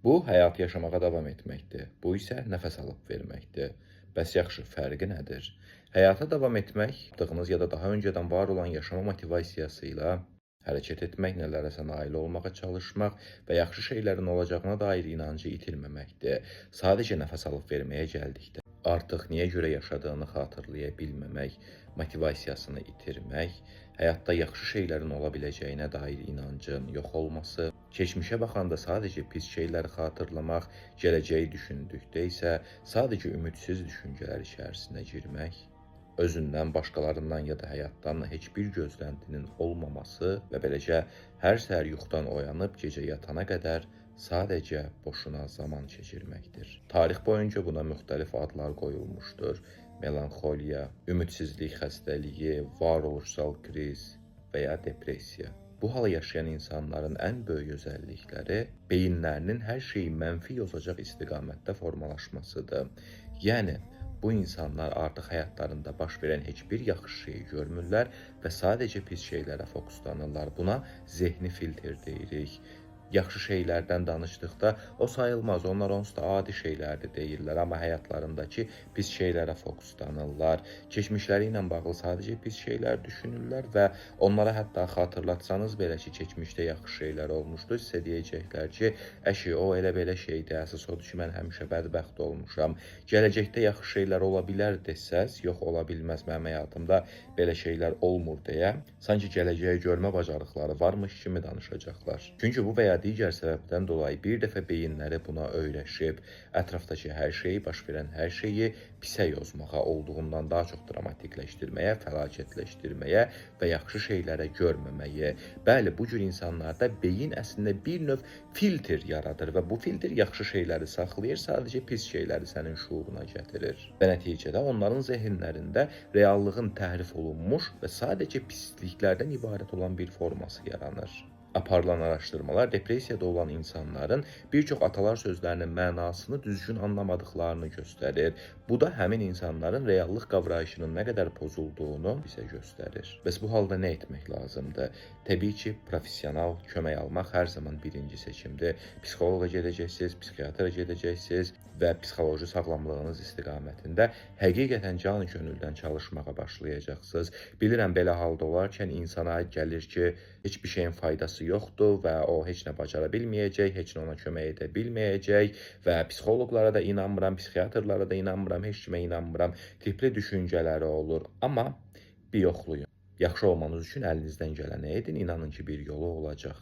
Bu həyatı yaşamağa davam etməkdir. Bu isə nəfəs alıb verməkdir. Bəs yaxşı, fərqi nədir? Həyata davam etmək, yaptığınız ya da daha öncədən var olan yaşama motivasiyası ilə hərəkət etmək, nələrisə nail olmağa çalışmaq və yaxşı şeylərin olacağına dair inancı itirməməkdir. Sadəcə nəfəs alıb verməyə gəldikdə artıq niyə görə yaşadığını xatırlaya bilməmək, motivasiyasını itirmək, həyatda yaxşı şeylərin ola biləcəyinə dair inancın yox olması, keçmişə baxanda sadəcə pis şeyləri xatırlamaq, gələcəyi düşündükdə isə sadəcə ümidsiz düşüncələr içərisinə girmək, özündən, başqalarından ya da həyatdan heç bir gözləntinin olmaması və beləcə hər səhər yuxudan oyanıb gecə yatana qədər sadəcə boşuna zaman keçirməkdir. Tarix boyunca buna müxtəlif adlar qoyulmuşdur. Melanxoliya, ümidsizlik xəstəliyi, varoluşsal kriz və ya depressiya. Bu halı yaşayan insanların ən böyük özəllikləri beyinlərinin hər şeyi mənfi yozacaq istiqamətdə formalaşmasıdır. Yəni bu insanlar artıq həyatlarında baş verən heç bir yaxşı şeyi görmürlər və sadəcə pis şeylərə fokuslanırlar. Buna zehni filtr deyirik. Yaxşı şeylərdən danışdıqda o sayılmaz, onlar onsuz da adi şeylərdir deyirlər, amma həyatlarındakı pis şeylərə fokuslanırlar. Keçmişləri ilə bağlı sadəcə pis şeylər düşünürlər və onlara hətta xatırlatsanız belə ki, keçmişdə yaxşı şeylər olmuşdu, sizə deyəcəklər ki, əşi o elə belə şeydir, əsas odur ki, mən həmişə bədbəxt olmuşam. Gələcəkdə yaxşı şeylər ola bilər desəz, yox ola bilməz, mənim həyatımda belə şeylər olmur deyə, sanki gələcəyi görmə bacarıqları varmış kimi danışacaqlar. Çünki bu və ya digər səbəbdən dolayı bir dəfə beyinləri buna öyrəşib, ətrafdakı hər şeyi, baş verən hər şeyi pisə yozmağa, olduğundan daha çox dramatikləşdirməyə, fəlakətləşdirməyə və yaxşı şeylərə görməməyə. Bəli, bu cür insanlarda beyin əslində bir növ filtr yaradır və bu filtr yaxşı şeyləri saxlayır, sadəcə pis şeyləri sənin şuuruna gətirir. Və nəticədə onların zehinlərində reallığın təhrif olunmuş və sadəcə pisliklərdən ibarət olan bir forması yaranır. Aparılan araşdırmalar depressiyada olan insanların bir çox atalar sözlərinin mənasını düzgün anlamadıqlarını göstərir. Bu da həmin insanların reallıq qavrayışının nə qədər pozulduğunu bizə göstərir. Bəs bu halda nə etmək lazımdır? Təbii ki, professional kömək almaq hər zaman birinci seçimdir. Psixoloqa gedəcəksiniz, psixiatra gedəcəksiniz və psixoloji sağlamlığınız istiqamətində həqiqətən canı könüldən çalışmağa başlayacaqsınız. Bilirəm belə halda olarkən insana gəlir ki, heç bir şeyin faydası yoxdur və o heç nə bacara bilməyəcək, heç nə ona kömək edə bilməyəcək və psixoloqlara da inanmıram, psixiatrlara da inanmıram, heç kimə inanmıram tipli düşüncələri olur. Amma bir yoxlayın. Yaxşı olmanız üçün əlinizdən gələni edin, inanın ki, bir yolu olacaq.